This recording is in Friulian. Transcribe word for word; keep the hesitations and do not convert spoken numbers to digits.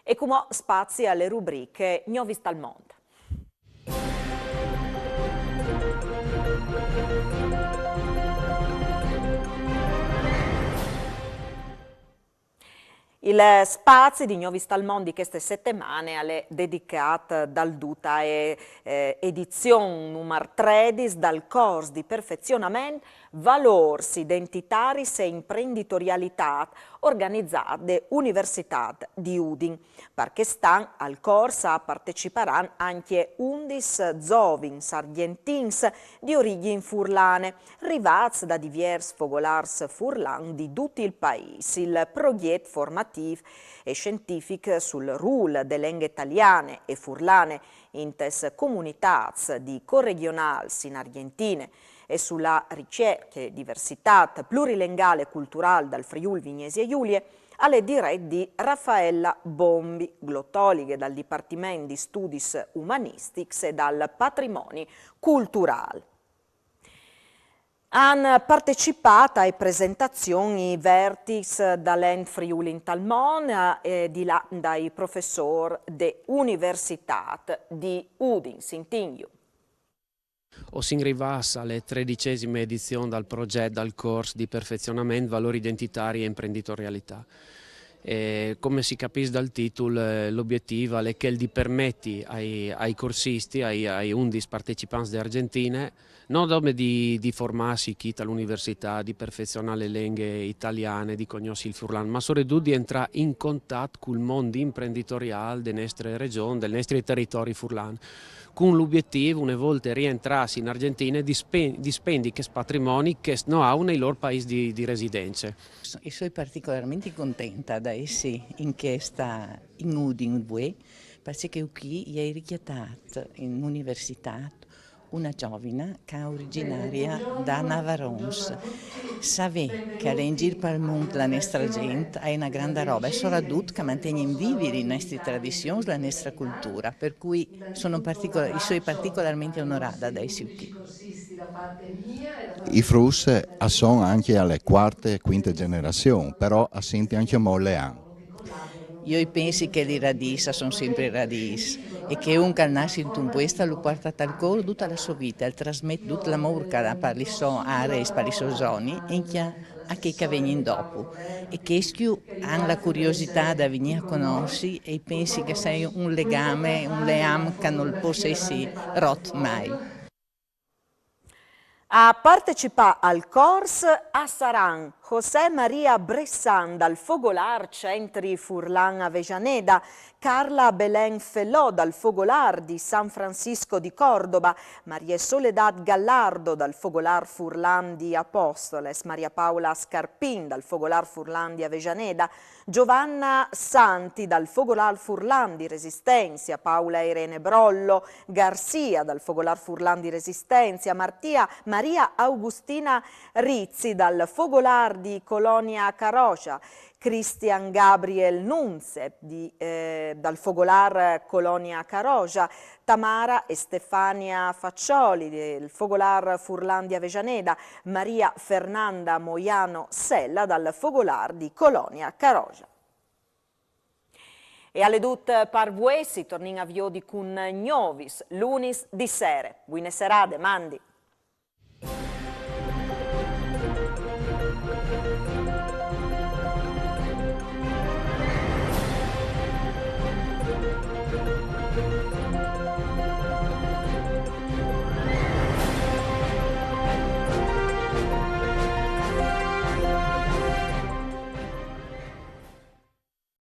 E cumò spazi a le rubriche Gnovis tal Mond. Il spazi di Gnovis tal Mond di cheste setemane al è dedicât dal dut ae, eh, edizion numar tredis dal cors di perfezionament Valôrs identitaris e imprenditorialitât, organizât de Universitât di Udin. Par chest an al cors a parteciparan ancje undis zovins argjentins di origjin furlane, rivâts da diviers fogolârs furlans di dut il paîs. Il progjet formatîf e sientific sul rûl de lenghe taliane e furlane intes comunitâts di coregjonâls in Argjentine e su la ricercje e diversitât plurilengâl e culturâl dal Friûl Vignesie Julie al è diret di Raffaella Bombi, glotolighe dal Dipartiment di Studis Umanistics e dal Patrimoni Culturâl. A àn partecipât ae presentazion i vertips dal Ent Friûl in tal Mond, eh, di là dai professôrs de Universitât di Udin. Sintìnju. O sin rivâts a le tredicesime edizion dal progjet dal cors di perfezionament Valôrs identitaris e imprenditorialitât. E, come si capìs dal titul, eh, l'obietîf al è chel di permeti ai, ai corsisti, ai, ai undis partecipants de Argjentine, no dome di, di formâsi chi ta l'universitât, di perfezionâ le lenghe taliane, di cognossi il furlan, ma soredut di jentrâ in contat cul mont imprenditoriâl de nestre regjon, dal nestri teritori furlan, cun l'obietîf, une volte rientrâts in Argjentine, di spe-, di spendi chest patrimoni che no àn nei lôr paîs di, di residence. E soi particolarmente contenta da jessi in chesta, in Udin vuê, parcè che chi i ai ricjatât in universitât una zovina ca originaria da Navarons. Savê che al è in gîr pal mont la nestra zent, a è una granda roba, e soredut che a mantegnin vivas lis nestris tradizions, la nestra cultura, par cui sono particola-, i soi particolarmente onorada da jessi chi. I fruts a son ancje a le cuarte e cuinte gjenerazion, però a sint ancjemò leam. Jo i pensi che lis radîs a son simpri radîs, e che un che al nas intun puest lu puart tal cûr duta la sô vite, al trasmet dut l'amôr che al à pa lis sôs areis, pa lis sôs zonis, e ancje a chei che a vegnin dopo. E chescj a àn la curiositât da vignî a cognossi, e i pensi che al sei un legame, un leam che nol pues jessi rot mai. A partecipâ al cors a saran José Maria Bressan dal Fogolâr Centri Furlan Avellaneda, Carla Belen Felò dal Fogolâr di San Francisco di Córdoba, Maria Soledad Gallardo dal Fogolâr Furlan di Apóstoles, Maria Paola Scarpin dal Fogolâr Furlan di Avellaneda, Giovanna Santi dal Fogolâr Furlan di Resistenzia, Paula Irene Brollo Garcia dal Fogolâr Furlan di Resistenzia, Martia, Maria Augustina Rizzi dal Fogolâr di Colonia Caroja, Christian Gabriel Nunzep di, eh, dal Fogolâr Colonia Caroja, Tamara e Stefania Faccioli dal Fogolâr Furlan di Avellaneda, Maria Fernanda Moiano Sella dal Fogolâr di Colonia Caroja. E al è dut par vuê, si tornìn a viodi cun Gnovis, lunis di sere. Buine serade, mandi.